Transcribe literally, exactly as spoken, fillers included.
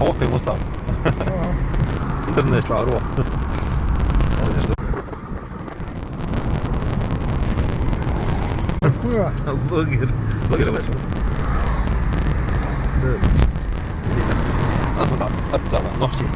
Ох, ты мусор. Интернет шару. Откуда? Блогер. Блогер вообще. А, мусор. Оттуда, ногти.